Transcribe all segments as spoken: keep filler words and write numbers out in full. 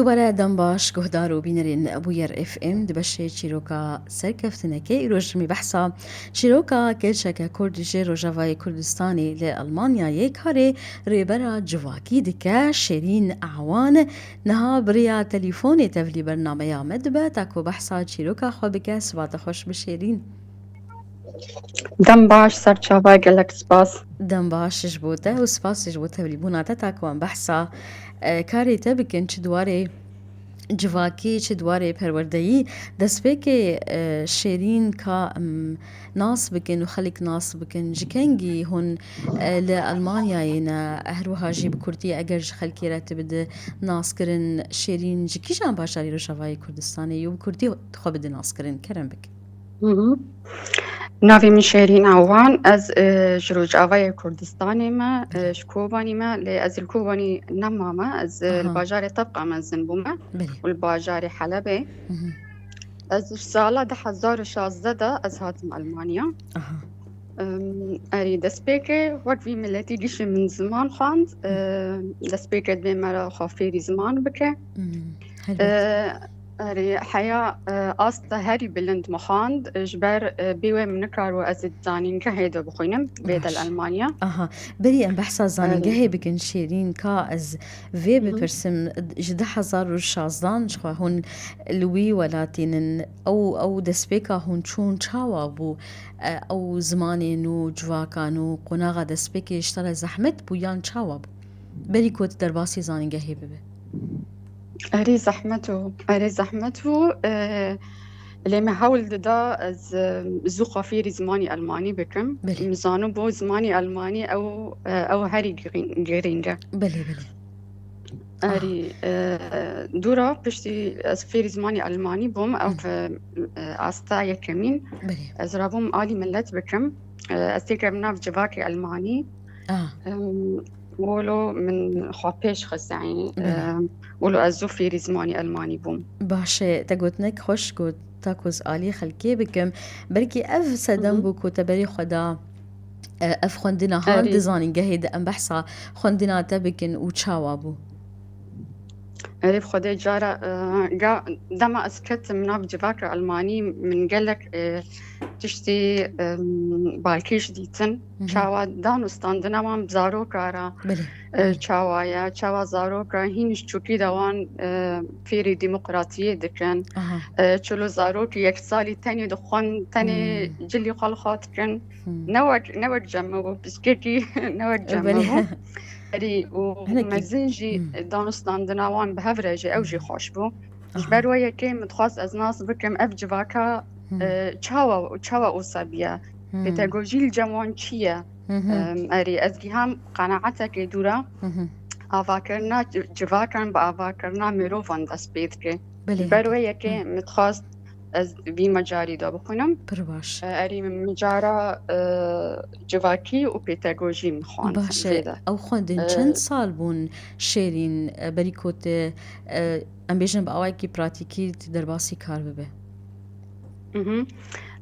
Were dem baş, guhdar û bînerên Bûyer F M. Di beşê çîroka serkeftinekê îroj me behsa çîroka keçeke Kurd ji Rojavayê Kurdistanê li Almanyayê karê rêbera civakî dike, Şêrîn Awan. Niha bi riya telîfonê tevlî bernameya me dibe, ta ku behsa çîroka xwe bike. Siba te xweş bi Şêrîn. Dem baş, serçava, gelek spas. Dem baş ji bo te û spas ji bo tevlîbûna te, ta ku em behsa, e, karê te bikin, çi di warê civakî, çi di warê perwerdeyî. Destpêkê, e, Şêrîn, ka em nas bikin û xelk nas bikin. Ji kengî hûn, e, li Almanyayê ne? Her wiha jî bi kurtî eger ji xelkê re tu bide naskirin, Şêrîn ji kîjan bajarî Rojavayê Kurdistanê yû bi kurtî xwe bide naskirin? Kerem bik. Hı hı. Navê min Şêrîn Awan, ez, e, ji Rojavayê Kurdistanê me, e, ji Kobanî me, lê ez li Kobanî nemame, ez, e, li Aha. bajarê Tebqa mezin bûme Belê. û li bajarê Helebê. Hı hı. Ez ji sala du hezar û şazdeh de ez hatim Almanya. Aha. Em, erê, destpêkê wek vî miletî gişê min ziman xwend, Hı. e, destpêkê divê me re xwe fêrî ziman bike. Hı. E, Helbet. Erê, heya, e, asta herî bilind me xwend, e, ji ber, e, bê wê min nikar û ez ê di zanîngehê de bixwînim, bê de li Baş. Almanya. Aha. Berî em behsa Erê. zanîngehê bikin Şêrîn, ka ez vê Hı hı. bipirsim, ji du hezar û şazdan ji xwe hûn li wî welatî nin, ew, ew destpêka hûn çûn çawa bû? E, ew zimanê nû, civaka nû, qonaxa destpêkê ji te re zehmet bû yan çawa bû? Berî ku tu derbasî zanîngehê bibe. Erê zehmet û, erê zehmet û, e, lê me hewl dida ez, e, zû xwe fêrî zimanî Elmanî bikim. Belê. Min zanibû zimanî Elmanî ew, e, ew herî girîng, girîng e. Belê, belê. Erê, e, dûra piştî ez fêrî zimanî Elmanî bûm, ew, Hı. e, e, asta yekemîn. Belê. Ez rabûm alî millet bikim. E, ez têkevim nav civakê Elmanî. Ah. Em, wilo min xwe pêş xist, yanî, Belê. em, wilo ez zû fêrî zimanî Elmanî bûm. Baş e, te gotinek xweş got, ta ku ez alî xelkê bikim. Belkî ev sedem Hı hı. bû ku te berê xwe da, e, ev xwendina han Erê. di zanîngehê de em behsa xwendina te bikin û çawa bû? Erê, bi Xwedê cara, e, ga, dema ez ketim nav civaka Elmanî, min gelek, e, tiştî, em, balkêş dîtin. Hı hı. Çawa dan û standina wan bi zaroka re, Belê. e, Belê. çawa ye, çawa zaroka hîn ji çûkî de wan, e, fêrî demokratiyê dikin. Aha. E, çilo zarokî yek salî tenê dixwin, tenê Hmm. cilî xwe li xwe dikin. Hmm. Ne wek, ne wek cem me bû, piskekî ne wek cem me Belê. bû. Erî û Hinekî. mezin jî Hmm. dan û standina wan bi hev re jî ew jî Hmm. xweş bû. Ji Aha. ber wê yekê min dixwest ez nas bikim ev civaka, Hmm. e, çawa, çawa wisa biye? Hmm. Pêdagojî li cem wan çi ye? Hı hı. Em, erî, ez giham qenaetekê dûra Hı hı. avakirina ci-, civakan bi avakirina mirovan dest pê dike. Belê, Ji ber wê heke. yekê Hı. min dixwast ez vî mecarî de bixwînim. Pir baş. E, erî, min micara, e, civakî û pêdagojî min xwend Baş e. vê de. Ew xwendin E, çend sal bûn Şêrîn, e, berî ku tu, e, em bêjin bi awayekî pratîkî tu derbasî kar bibe? Mhm.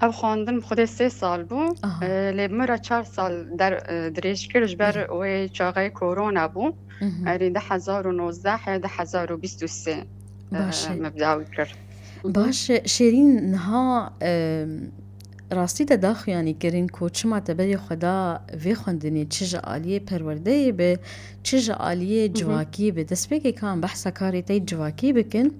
Ev xwendin bi xwedê sê sal bû. Aha. E, lê min re çar sal der, e, dirêj kir ji ber Belê. wê çaxê korona bû. Mhm. Erê du hezar û nozdeh ya du hezar û bîst û sê, e, Baş e. me bi dawî kir. Mhm. Baş e. Şêrîn, niha, e, rastî te daxuyanî kirin ku çima te berê xwe da vê xwendinê, çi ji aliyê perwerdeyê be, çi ji aliyê Mhm. civakî be. Destpêkê ka em behsa karê te yê civakî bikin,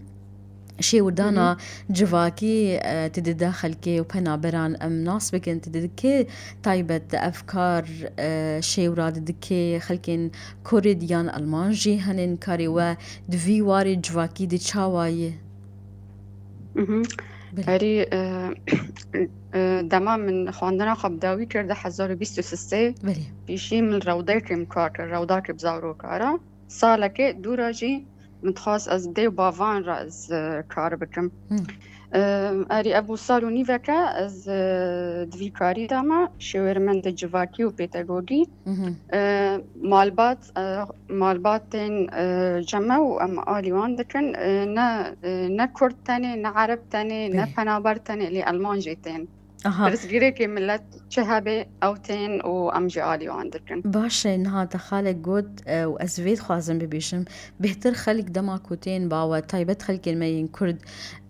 şêwirdana Hı hı. civakî, e, tu dide xelkê û penaberan em nas bikin, tu dide kê taybet ev kar, e, şêwra dide, kê xelkên Kurd yan Alman jî henin, karê we di vî warê civakî de çawa ye? Mhm. Belê. Erî, e, e, dema min xwendina xwe bi dawî kir du hezar û bîst û sê, Belê. pêşî min rewdekê min kar kir, rewdakê bi zaroka re. Salekê dûra jî min dixwast ez dê û bavan re ez, e, kar bikim. Hı. E, erî, ev bû sal û nîveke ez, e, di vî karî de me, şêwirmendê civakî û pêdagogî. Hı hı. E, malbat, e, malbatên, e, cem me û em alî wan dikin. E, ne, e, ne Kurd tenê, ne Ereb tenê, ne Belê. penaber tenê, lê Elman jî tên. Aha. Pirsgirêkê millet çi hebe ew tên û em jî alî wan dikin. Baş e, niha te xalek got, e, û ez vê dixwazim bibêjim, bêhtir xelk dema ku tên bawe, taybet xelkên me yên Kurd,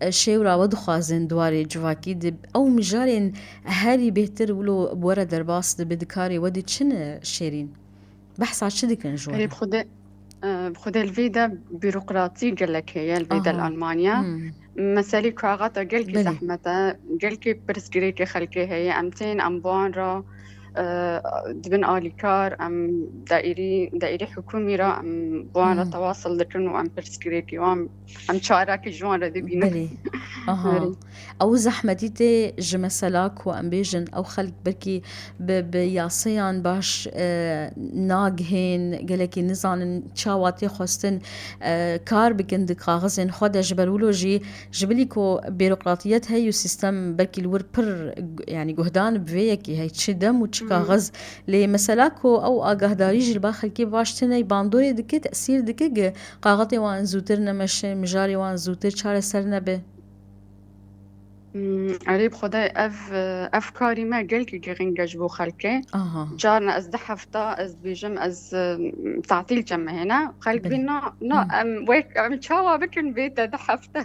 e, şêwra we dixwazin di warê civakî de, ew mijarên herî bêhtir wilo bi we re derbas dibe, di karê we de çi ne Şêrîn? Behsa çi dikin ji we Erê re? bi xwedê, e, bi xwedê li vê de bîrokratî gelek heye, li vê de li Aha. Almanya. Hmm. Meselî kaxata gelkî Belê. zehmet e, gelkî pirsgirêkê xelkê heye. Em tên, em bi wan re, e, dibin alîkar, em daîrî, daîrî hikûmî re, em bi wan re Hmm. tewasil dikin û em pirsgirêkî wan, em çarekî ji wan re dibînin. Belê. Aha. Erê. Ew zehmetî tê ji mesela ku em bêjin ew xelk belkî bi, bi yasayan baş, e, nagihên, gelekî nizanin çawa tê xwestin, e, kar bikin di kaxizên xwe de, ji ber wilo jî ji bilî ku bîrokratiyet heye û sîstem belkî li wir pir, yanî guhdan bi vê yekê heye, çi dem û çi Hmm. kaxiz. Lê mesela ku ew agahdarî jî li ba xelkê baş tune, bandorê dike, tesîr dike, gi kaxetê wan zûtir nemeşe, mijarê wan zûtir çareser nebe. Hmm, erê bi xwedê ev, ev karî me gelkî girîng e ji bo xelkê. Aha. Carna ez du hefta, ez dibêjim ez, e, tatîl çeme hêne. Xelk Belê. bî na, na, Hmm. em wek, em çawa bikin bê te du hefte?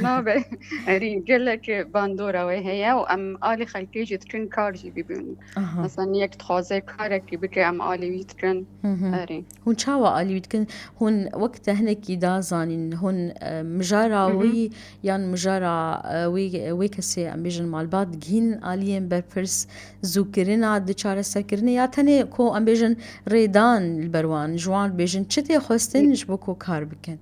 Nabe. Erê gelek bandora wê heye û em alî xelkê jî dikin kar jî bibin. Aha. Mesela yek dixwaze karekî bike em alî wî dikin. Hı hı. Erê. Hûn çawa alî wî dikin? Hûn wek te hinekî da zanîn, hûn, e, mijara Hı hı. wî yan mijara, e, wê, wê kesê, em bêjin malbat, digihînin aliyên berpirs, zûkirina di çareserkirinê ya tenê ku em bêjin rêdan li ber wan, ji wan bêjin çi tê xwestin ji bo ku kar bikin?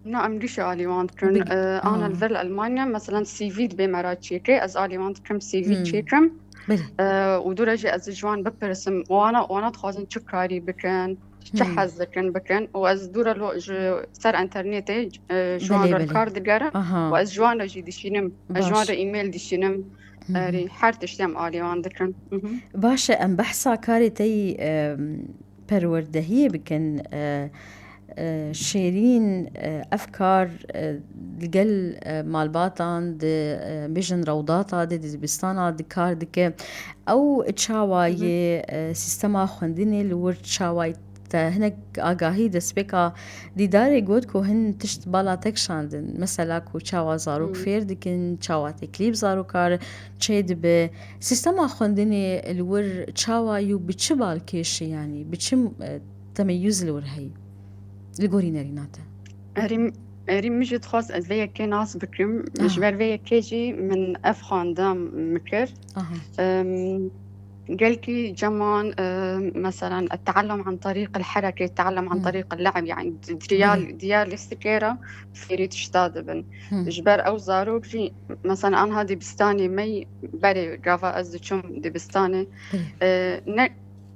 Na, em gişê alî wan dikin. Big- Ee, ana Ha. li vir li Almanya, meselen, C V dibê me re çêke, ez alî wan dikim, C V Hmm. çêkim. Belê. Ee, û dûre jî ez ji wan bipirsim, wana, wana dixwazin çi karî bikin, çi Hmm. hez dikin bikin. Û ez dûre lo ji ser internetê, e, ji wan Belê, re belê. Kar digerim. Aha. Û ez ji wan re jî dişînim. Ez ji wan Baş. re e-mail dişînim. Hı hı. Erê, her tiştî em alî wan dikin. Hı hı. Baş e, em behsa karê te yî, e, perwerdehiyê bikin. E, e, Şêrîn, e, ev kar, e, li gel, e, malbatan di, e, bêjin rewdata de, di dibistana de kar dike. Ew çawa Hı hı. yê, e, sîstema xwendinê li wir çawa yî? Te hinek agahî destpêka dîdarê got ku hin tişt bala te kişandin. Mesela ku çawa zarok Hı. fêr dikin, çawa teklîf zarokar çêdibe. Sîstema xwendinê li wir çawa yû bi çi balkêşî, yanî bi çi, e, temeyûz li wir heyî? Li gorî nerîna te. Erî, erî min jî dixwast ez vê yekê nas bikim. Ah. Ji ber vê yekê jî min ev xwendam min kir. Aha. Em, gelkî ceman, e, meselen, التعلم عن طريق الحركة، التعلم عن Hmm. طريق اللعب، yani, di-, diriya, Belê. diya lîstikê re fêrî tişta dibin. Hmm. Ji ber ew zarok jî, meselen, anha dibistanê me yî berê gava ez diçûm dibistanê, Belê. e, ne,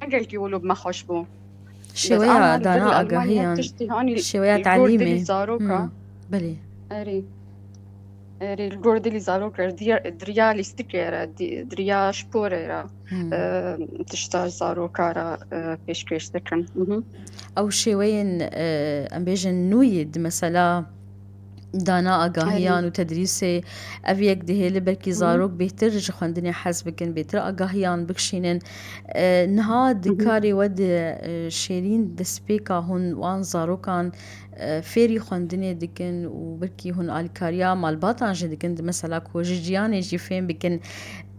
ne gelkî wilo bi me xweş bû. Bes Şêweya ana li vir dana li Almanya agahiyan, tiştî hanî şêweya li gor dilî telîmê. zaroka. Hmm, belê. Erê. Erê, li gor dilî zarok re, diya-, diriya lîstikê re, di-, diriya sporê re, Hmm. e, tişta zaroka re, e, pêşkêş dikin. Mhm. Ew şêweyên, e, em bêjin nû yê di mesela dana agahiyan Erê. û tedrîsê, ev yek dihêli belkî Mhm. zarok bêhtir ji xwendinê hez bikin, bêhtir agahiyan bikişînin. E, niha di Mhm. karê we de, e, Şêrîn, destpêka hûn wan zarokan, e, fêrî xwendinê dikin û belkî hûn alîkariya malbatan jî dikin, di mesela ku ji ciyanê jî fêm bikin.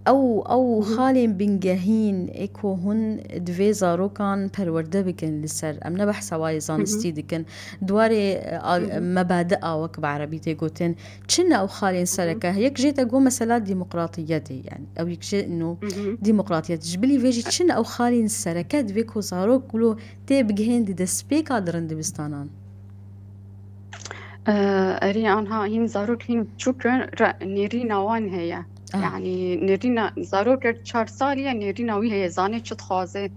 Ew, ew Mhm. xalên bingehîn ê ku hûn divê zarokan perwerde bikin li ser. Em ne behsa wayê zanistî Mhm. dikin. Di warê, e, a-, Mhm. mebadi a wek bi erebî tê gotin. Çi ne ew xalên Mhm. sereke? Yek jê te got mesela demokratiyetê, yani. Ew yek jê no Mhm. demokratiyet. Ji bilî vê jî çi ne ew xalên sereke divê ku zarok wilo tê bigihên di destpêka di rindibistanan? Ee, erê anha hîn zarok hîn çûk in, re-, nêrîna wan heye. Ah. Yani nêrîna zarokek çar salî ye, nêrîna wî heye, zane çi dixwaze.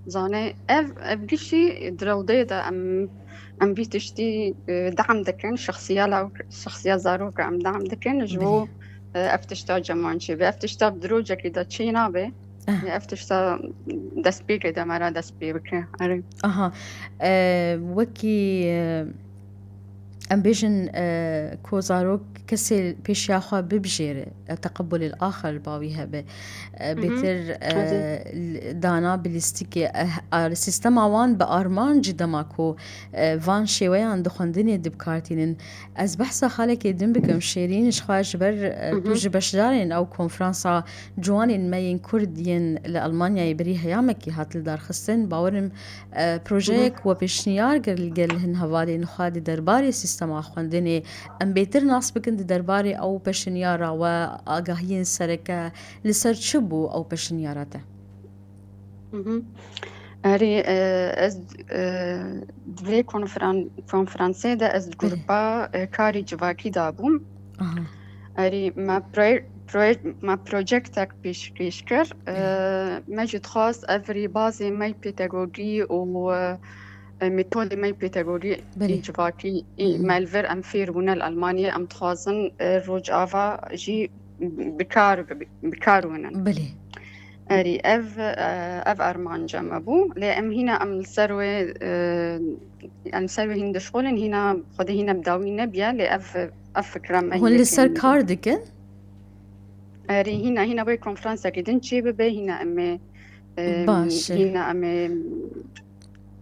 Zane ev, ev gişî di rewdeyê de em, em vî tiştî, e, dehm dikin, şexsiya law-, şexsiya zaroka em dehm dikin, ji bo, Belê. e, ev tişta ceman çêbe. Ev tişta bi dirocekî de çê nabe. Ah. Ev tişta destpêkê de me re dest pê bike. Erê. Aha. E, wekî, e, Em bêjin, e, ku zarok kesê pêşiya xwe bibijêre, e, teqebulê li axir li bawî hebe. E, Hı hı. Bêtir, e, Tabii. L-, dana bi lîstikê, e, a, sîstema wan bi armanc dema ku, e, van şêweyan di xwendinê de bikartînin. Ez behsa xalekê din bikim, Şêrîn, ji xwe ji ber, e, Hı tu hı. ji beşdarên ew konferansa ciwanên me yên Kurd yên li Almanyayê berî heyamekî hat lidarxistin. Bawerim, e, Hı hı. projeyek we pêşniyar kir li gel hin hevalên xwe di derbarê sîstema xwendinê. Em bêtir nas bikin di derbarê ew pêşniyara we, agahiyên sereke li ser çi bû ew pêşniyara te? Hı hı. Erê, e, ez, e, di vê konferan-, konferansê de ez di Belê. grupa, e, karê civakî de bûm. Aha. Erê, me proje-, proje-, me projektek pêşkêş kir. E, Belê. Me jî dixwast ev rêbazê me yê pedagogî û, e, metodê me yê pedagogî Belê. ê civakî, ê Hı hı. me li vir em fêr bûne li Almanyê, em dixwazin, e, rojava jî bi kar, bi kar winin. Belê. Erî, ev, e, ev armanca me bû. Lê em hîna em li ser wê, e, em li ser wê hîn dişxulin, hîna xwedê hîna bi dawî nebiye, lê ev, ev fikra me Hûn li yê ser kêm kar dikin? Erî, hîna, hîna wê konferansekî din çê bibe, hîna em ê, e, Baş e. hîna em ê,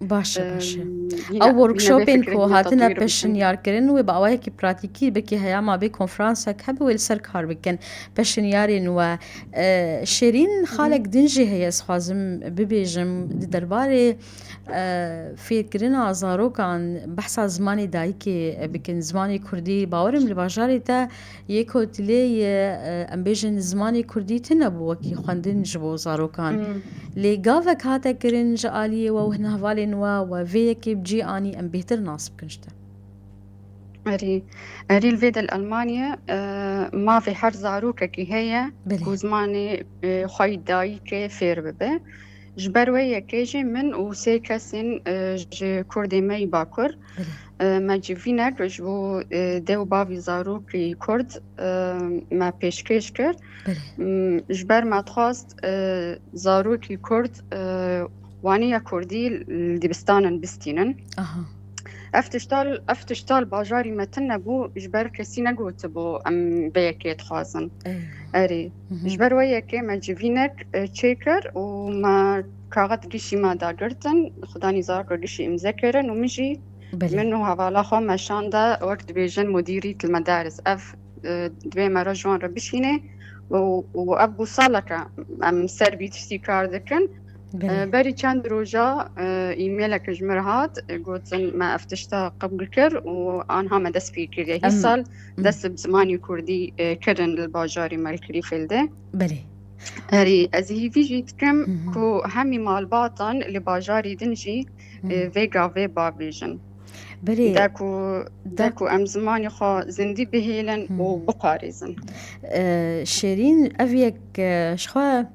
Baş e, e, baş e. hîna, Ew hîna vê workshopên fikirê ku hîna hatine tatwîr bikin. pêşinyar kirin wê bi awayekî pratîkî belkî heya ma bê konferansek hebe wê li ser kar bikin. Pêşinyarên we, e, Şêrîn, Hı hı. xalek din jî heye, ez xwazim bibêjim, di derbarê, e, fêrkirina zarokan behsa zimanê dayikê bikin, zimanê kurdî. Bawerim li bajarê te yê kotilê ye, e, em bêjin zimanê kurdî tune bû wekî xwendin ji bo zarokan. Hmm. Lê gavek hate kirin ji aliyê we û hin hevalên we, we vê yekê bi cî anî, em bêhtir nas bikin ji te. Erî, erî li vê de li Almanyê, e, mafê her zarokekî heye Belê. ku zimanê, e, xwe yî dayikê fêr bibe. Ji ber wê yekê jî min û sê kesên, e, ji kurdê me yî Bakur, Belê. e, me civînek ji bo, e, dê û bavî zarokî kurd, e, me pêşkêş kir. Belê. M, ji ber me dixwast, e, zarokî kurd, e, waniya kurdî li dibistanan bistînin. Aha. Ev tişta, ev tişta li bajarî me tune bû, ji ber kesî negotibû em vê yekê dixwazin. Eywa. Erê. Hı hı. Ji ber wê yekê me civînek, e, çêkir û me kaxit gişî me dagirtin, xudanî zarok gişî îmze kirin û min jî Belê. min û hevala xwe me şanda wek dibêjin mudîrî til medaris. Ev, e, divê me re ji wan re bişînê û, û ev bû saleke em ser vî tiştî kar dikin. Belê. E, berî çend roja, e, e-maileke ji min re hat, e, gotin me ev tişta qebûl kir û anha me dest pê kiriye. Hî Em, sal em. dest bi zimanê kurdî, e, kirin li bajarê me li Krîfeldê. Belê. Erê, ez hîvî jî dikim Hı hı. ku hemî malbatan li bajarê din jî, Hı. e, vê gavê bavêjin. Belê. De ku, de De ku em zimanê xwe zindî bihêlin Hı. û biparêzin. E, Şêrîn, ev yek, e, ji xwe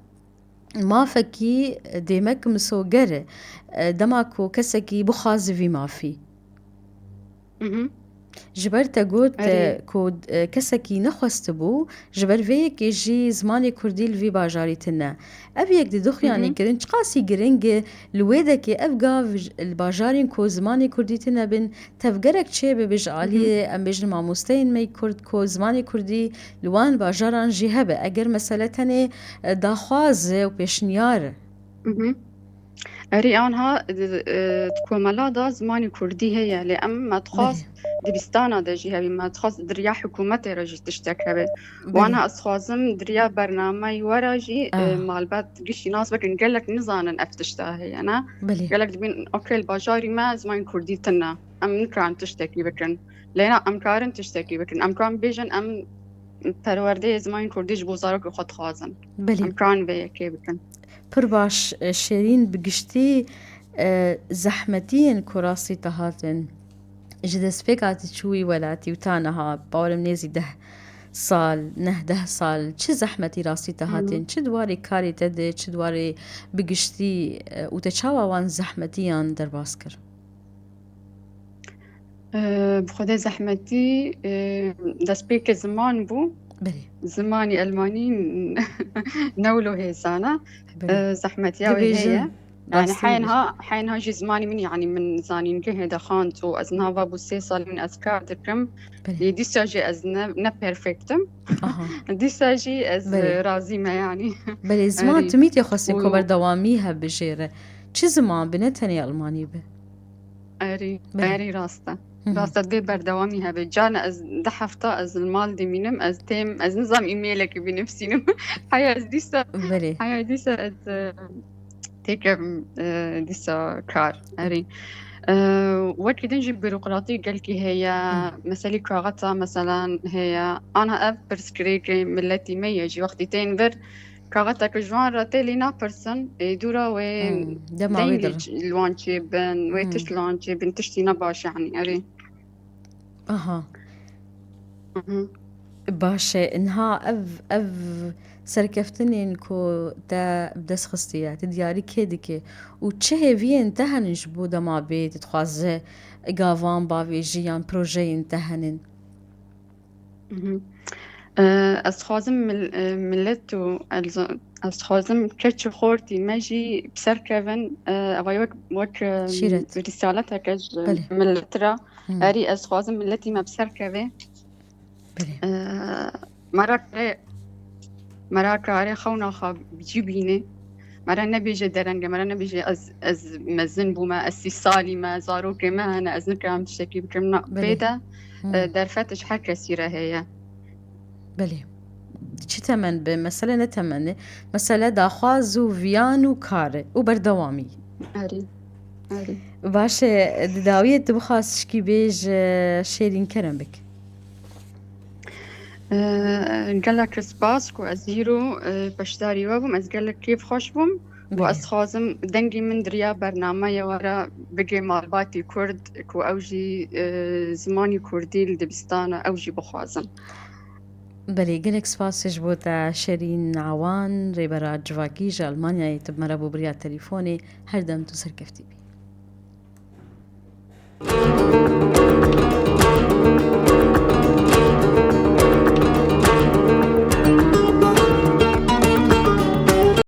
mafekî, e, dêmek misoger e, e, dema ku kesekî bixwaze vî mafî. Mhm. Ji ber te got, Erê. e, ku, e, kesekî nexwestibû, ji ber vê yekê jî zimanê kurdî li vî bajarî tune. Ev yek di duxuyanî Mhm. kirin, çiqasî giring e li wê dekê ev gav j-, li bajarên ku zimanê kurdî tune bin, tevgerek çêbibe ji aliyê, Mhm. em bêjin mamosteyên me yî kurd ku zimanê kurdî li wan bajaran jî hebe. Eger mesele tenê, e, daxwaz e û pêşniyar e. Mhm. Erê, anha, e, di komela de zimanê kurdî heye, lê em me dixwast Belê. dibistana de jî hebe, me dixwast di riya hikûmetê re jî tiştek hebe. Belê. Wana ez xwazim di riya bernameyê we re jî, e, Ah. malbat giştî nas bikin, gelek nizanin ev tişta heye, ne? Belê. Gelek dibên, okey, li bajarî me zimanê kurdî tune. Em nikarin tiştekî bikin. Lê na, em karin tiştekî bikin. Em karin bêjin, em perwerdeyê zimanê kurdî ji bo zarokê xwe dixwazin. Belê. Em karin vê yekê bikin. Pir baş, e, Şêrîn, bi giştî, e, zehmetiyên ku rastî te hatin, ji destpêka tu çûyî welatî û ta niha, bawerim nêzî deh sal, neh deh sal, çi zehmetî rastî te Hı hı. hatin, çi di warê karê te de, çi di warê bi giştî, e, û te çawa wan zehmetiyan derbas kir? Ee, bi xwedê zehmetî, e, destpêkê ziman bû. Belê. Zimanî elmanî ne wilo hêsan e. Belê. Ee, zehmetiya wê Dibêjin, heye. Yani heyên ha, heyên ha jî zimanî min, yani min zanîngehê de xwend û ez niha va bû sê salî min ez kar dikim. Lê dîsa jî ez ne, ne perfektim. Dîsa jî ez razî me yani. Belê, ziman timî tê xwestin ku berdewamî hebijêre. Çi ziman bi, ne tenê Almanî bi? Erî, erî rast e. Rast e, dê berdewamî hebe. Carna ez di hefta ez li mal dimînim, ez têm, ez nizam e-mailekî binivîsînim. Heya ez dîsa, heya dîsa ez, e, têkevim, e, dîsa kar. Erî. E, wekî din jî burokratî gelkî heye, meselî kaxeta, meselan, heye. Ana ev pirsgirêkê miletî me ye jî, wextî tên vir, kaxeteke ji wan re tê lê napirsin, ê dûra wê dema wê deynê li wan çêbin, wê tişt li wan çêbin, tiştî ne baş e, yani, erê. Aha. Baş e, niha ev, ev serkeftinên ku te bi dest xistiye, tu diyarî kê dike û çi hêviyên te henin ji bo dema bê, tu dixwaze gavan bavêjî yan projeyên te henin? Mhm. E, ez dixwazim mil-, e, milet û ez, ez dixwazim keç û xortî me jî bi ser kevin, e, eva wek, wek, e, rîsaleteke ji milet re. Erî ez dixwazim miletî me bi ser keve. E, me re kare, me re kare xewna xwe bi cî bîne. Me re nebêje derenge, me re nebêje ez, ez mezin bûme, ez sî salî me, zarokê me hene, ez nikarim tiştekî bikim. Na, pê de, e, derfet ji her kesî re heye. Belê. Çi temen bi? Mesele ne temen e. Mesele daxwaz û viyan û kar e û berdewamî. Erê. Erê. Baş e, di dawiyê tu bixwaz tişkî bêj, e, Şêrîn, kerem bik. E, gelek spas ku ez hîro, e, beşdarî we bûm. Ez gelek kêfxweş bûm. Û ez dixwazim dengê min di riya bernameyê we re bigê malbatî Kurd ku ew jî, e, zimanî Kurdî li dibistan e, ew jî bixwazin. Belê, gelek spas ji bo te Şerîn Awan, rêbera civakî ji Almanyayê, tu bi me re bû bi riya telîfonê, her dem tu serkeftî bî.